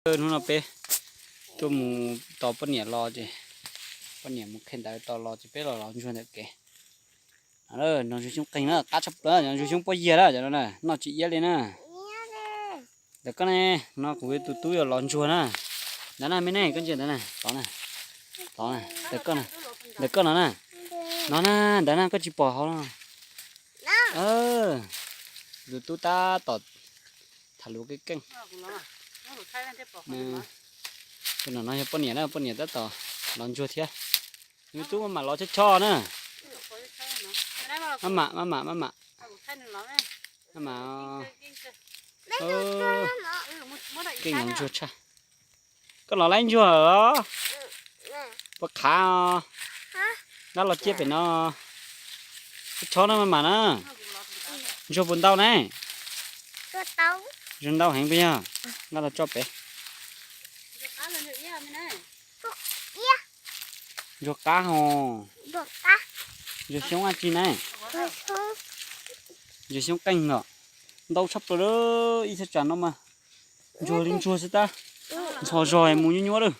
Hnub no peb tuaj mus tos poj niam los ces, poj niam mus qhia ntawv tos los ces peb los lov ntsuag ntawm kev. Ntsuag xyoob qeeg na, qab tshaj plaws, ntsuag xyoob pob yiag na, cov no na noj tsis iab li na. Ntawm koj ne, no kuv tus tub yuav lov ntsuag na. Ntawd na me ne, koj ntsia ntawd na, tod na, tod na, ntawm koj na, ntawm koj no na, no na, ntawd na koj tsis pom hauv no. Tus tub tab tom tham lus keej keej. Tus no yog poj niam na, poj niam tab tom lov ntsuag thiab. Tus tub maj mam lov chob chob na. Maj mam, maj mam, maj mam. Maj mam. Keej lov ntsuag tshaj. Koj lov laib ntsuag los? Puas qhav os? Nqa los cia pem no. Chob chob na maj mam na. Ntsuag puas ntau ne? Ntsuag ntau heev puas yog? Nqa los tso pem. Ntsuag qab hos. Ntsuag xyoob dab tsi na? Ntsuag xyoob qeeg los. Ntau tshaj plaws lawm, ib thaj tsam no mas ntsuag li ntsuag xwb tab. Ntxhov zog mus nyuaj nyuaj lawm.